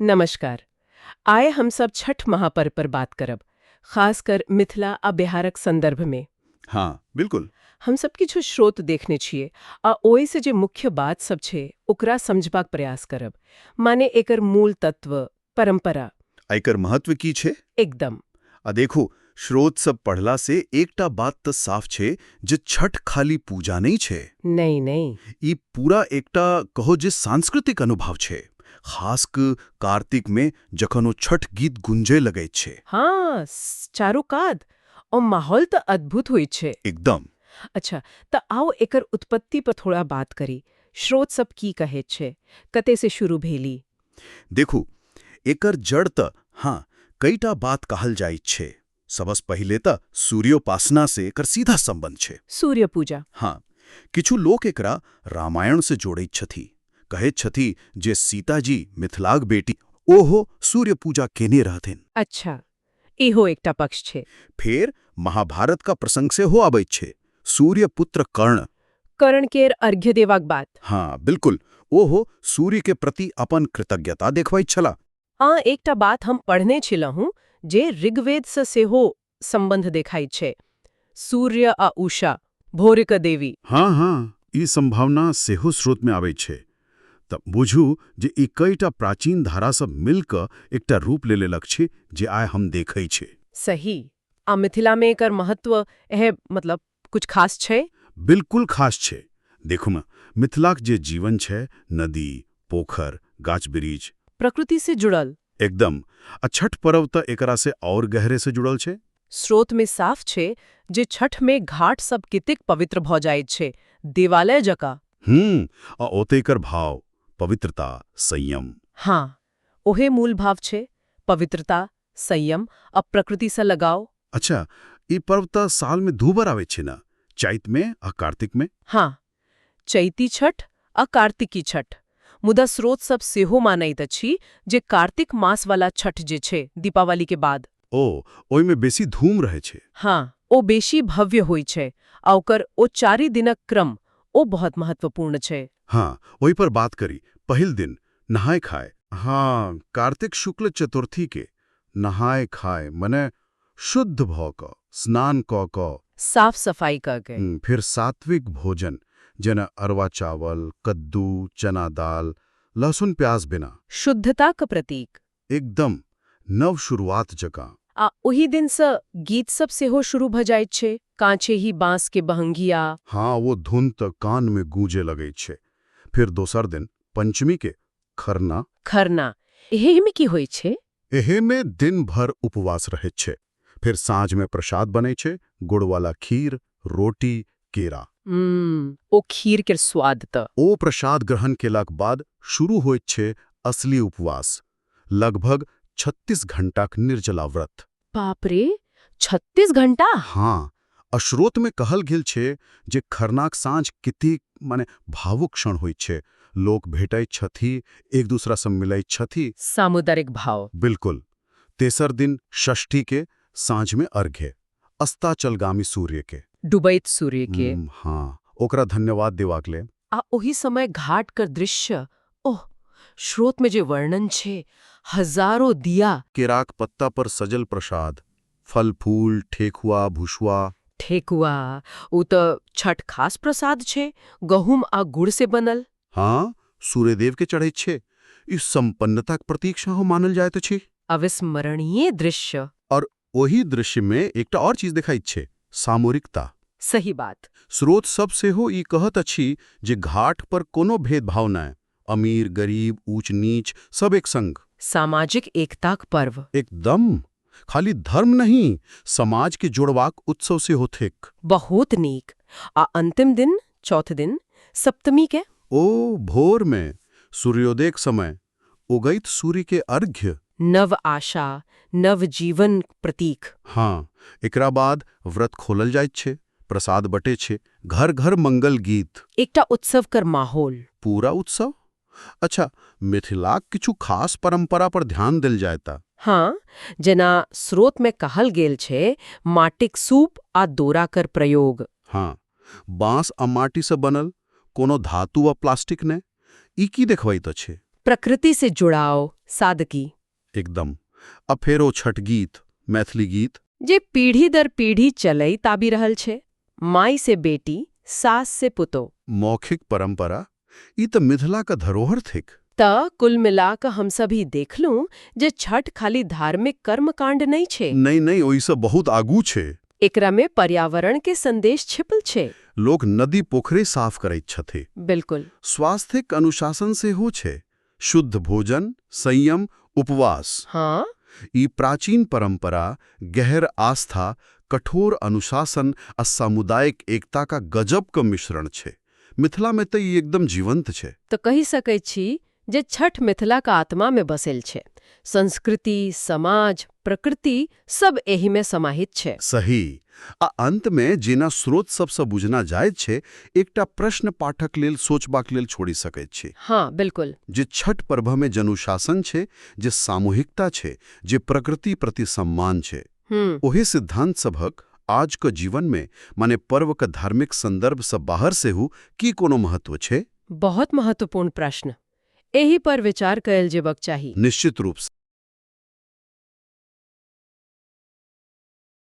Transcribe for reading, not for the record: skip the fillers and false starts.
नमस्कार। आइ हमसब छठ महापर्व पर बात करब, खासकर मिथिला आ बिहारक संदर्भ में। हाँ, बिल्कुल। हमसब किछु स्रोत देखने छियै आ ओहिसँ जे मुख्य बात सब छै ओकरा समझबाक प्रयास करब, माने एकर मूल तत्व, परंपरा। आ एकर महत्व की छै? एकदम। आ देखू, स्रोत सब पढ़ला से एकटा बात तऽ साफ छै जे छठ खाली पूजा नहीं छै। नहीं नहीं। ई पूरा एकटा कहो जे सांस्कृतिक अनुभव छै, खास क कार्तिक में जखन ओ छठ गीत गुंजे लगैत छै। हाँ, चारू कात और माहौल तऽ अद्भुत होइ छै। एकदम। अच्छा, तऽ आओ एकर उत्पत्ति पर थोड़ा बात करी। स्रोत सब की कहैत छै, कते से शुरू भेली? देखू, एकर जड़ तऽ हाँ कईटा बात कहल जाइत छै। सबस पहिले तऽ सूर्योपासना से एकर सीधा संबंध छै। सूर्य पूजा। हाँ, किछु लोक एकरा रामायण से जोड़ैत छथि, कहैत छथि जे सीताजी, मिथिलाक बेटी, ओहो सूर्य पूजा केने रहथिन। अच्छा, इहो एकटा पक्ष छै। फेर महाभारत का प्रसंग सेहो आबैत छै, सूर्य पुत्र कर्ण। कर्ण केर अर्घ्य देबाक बात। हाँ बिल्कुल, ओहो सूर्य के प्रति अपन कृतज्ञता देखबैत छला। हाँ, एकटा बात हम पढ़ने छलहुँ जे ऋग्वेद से सेहो संबंध देखाइत छै, सूर्य आ उषा, भोरक देवी। हाँ हाँ, ई संभावना सेहो स्रोत में आबै छै। तऽ बुझू जे ई कईटा प्राचीन धारा सब मिल कऽ एकटा रूप ले लेलक छै जे आइ हम देखै छै। सही। आ मिथिला में एकर महत्व एह मतलब कुछ खास छै? बिल्कुल खास छै। देखू न, मिथिलाक जे जीवन छै, नदी, पोखर, गाछ बिरिछ, प्रकृति से जुड़ल। एकदम। आ छठ पर्व तऽ एकरा से और गहरे से जुड़ल छै। स्रोत में साफ छै जे छठ में घाट सब कतेक पवित्र भऽ जाइत छै, देवालय जकाँ। आ ओते एकर भाव, पवित्रता, संयम। हाँ, ओहे मूल भाव छै, पवित्रता, संयम आ प्रकृति से लगाव। अच्छा, ई पर्व तऽ साल में दू बार आबै छै ना, चैत में आ कार्तिक में? हाँ, चैती छठ आ कार्तिकी छठ। मुदा स्रोत सब सेहो मानैत अछि जे कार्तिक मास वाला छठ जे छै, दीपावली के बाद, ओ ओहिमे बेसी धूम रहै छै। हाँ, ओ बेसी भव्य होइ छै आ ओकर ओ 4 दिनक क्रम ओ बहुत महत्वपूर्ण छै। हाँ, ओहि पर बात करी। पहिल दिन नहाय खाय। हाँ, कार्तिक शुक्ल चतुर्थी के नहाय खाय, मने शुद्ध भऽ कऽ, स्नान कऽ कऽ, साफ सफाई कऽ के। फिर सात्विक भोजन, जेना अरवा चावल, कद्दू, चना दाल, लहसुन प्याज बिना। शुद्धताक प्रतीक। एकदम नव शुरुआत जकाँ। आ ओहि दिन से गीत सब सेहो शुरू भऽ जाइत छै, कांचे ही बांस के बहंगिया। हाँ, वो धुन तऽ कान में गूंजे लगै छै। फिर दोसर दिन पंचमी के खरना। खरना, एहि में की होइ छै? एहे में दिन भर उपवास रहै छै, फिर साँझ में प्रसाद बनै छै, गुड़ वाला खीर, रोटी, केरा। ओ खीर के स्वाद तऽ। ओ प्रसाद ग्रहण केलाक बाद शुरू होइत छै असली उपवास, लगभग 36 घंटाक निर्जला व्रत। बाप रे, 36 घंटा! हाँ, आ स्रोत में कहल गेल छै जे खरनाक साँझ कतेक माने भावुक क्षण होइत छै, लोक भेटैत छथि, एक दूसरा से मिलैत छथि। सामुदायिक भाव। बिल्कुल। तेसर दिन षष्ठी के साँझ में अर्घ्य, अस्ताचलगामी सूर्य के। डुबैत सूर्य के। हाँ, ओकरा धन्यवाद देबाक लेल। आ ओहि समय घाट कर दृश्य, ओह, स्रोत में जे वर्णन छै, हजारों दिया। केराक पत्ता पर सजल प्रसाद, फल फूल, ठेकुआ, भुसुआ। ठेकुआ, उ तऽ छठ खास प्रसाद छै, गहुम आ गुड़ से बनल। हाँ, सूर्यदेव के चढ़ैत छै। ई संपन्नताक प्रतीक सेहो मानल जाइत अछि। अविस्मरणीय दृश्य। और ओही दृश्य में एकटा और चीज देखाइत छै, सामूहिकता। सही बात। स्रोत सब सेहो ई कहत अछि जे घाट पर कोनो भेदभाव नहि, अमीर गरीब, ऊंच नीच, सब एक संग। सामाजिक एकताक पर्व। एकदम। खाली धर्म नहीं, समाज के जोड़बाक उत्सव सेहो थिक। बहुत नीक। आ अंतिम दिन, चौथ दिन, सप्तमी के? ओ भोर में सूर्योदयक समय उगैत सूर्य के अर्घ्य। नव आशा, नव जीवन प्रतीक। हाँ, एकरा बाद व्रत खोलल जाइत छै, प्रसाद बटे छै, घर घर मंगल गीत। एकटा उत्सव कर माहौल। पूरा उत्सव। अच्छा, मिथिलाक किछु खास परंपरा पर ध्यान देल जायता। हाँ, जेना स्रोत में कहल गेल छै, माटिक सूप आ दोरा कर प्रयोग। हाँ, बांस आ माटी से बनल, कोनो धातु वा प्लास्टिक ने। ई की देखबैत अछि? प्रकृति से जुड़ाव, सादगी। एकदम। आ फेर ओ छठ गीत, मैथिली गीत। जे पीढ़ी दर पीढ़ी चलैत आबि रहल छै, माय से बेटी, सास से पुतोह। मौखिक परंपरा, ई तऽ मिथिलाक धरोहर थिक। तऽ कुल मिला कऽ हमसभ ई देखलहुँ जे छठ खाली धार्मिक कर्मकांड नहि छै। नहि नहि, ओहिसँ बहुत आगू छै। एकरा में पर्यावरण के संदेश छिपल छै। लोक नदी पोखरि साफ करैत छथि। स्वास्थ्यक अनुशासन सेहो छै, शुद्ध भोजन, संयम, उपवास। ई प्राचीन परंपरा गहर आस्था, कठोर अनुशासन आ सामुदायिक एकता का गजब क मिश्रण छै। मिथिला में तऽ ई एकदम जीवंत छै। तऽ कहि सकैत छी जे छठ मिथिलाक आत्मा में बसेल छै। संस्कृति, समाज, प्रकृति सब एहि में समाहित छै। सही। आ अंत में जेना स्रोत सबसँ बुझना जाइत छै, एकटा प्रश्न पाठक लेल सोचबाक लेल छोड़ि सकैत छी। हाँ, बिल्कुल। जे छठ पर्वमे जनुशासन छै, जे सामूहिकता छै, जे प्रकृति प्रति सम्मान छै, ओही सिद्धांत सबहक आज क जीवनमे, माने पर्वक धार्मिक संदर्भसँ बाहर सेहो, की कोनो महत्व छै? बहुत महत्वपूर्ण प्रश्न। एहि पर विचार कयल जेबाक चाही। निश्चित रूपसँ।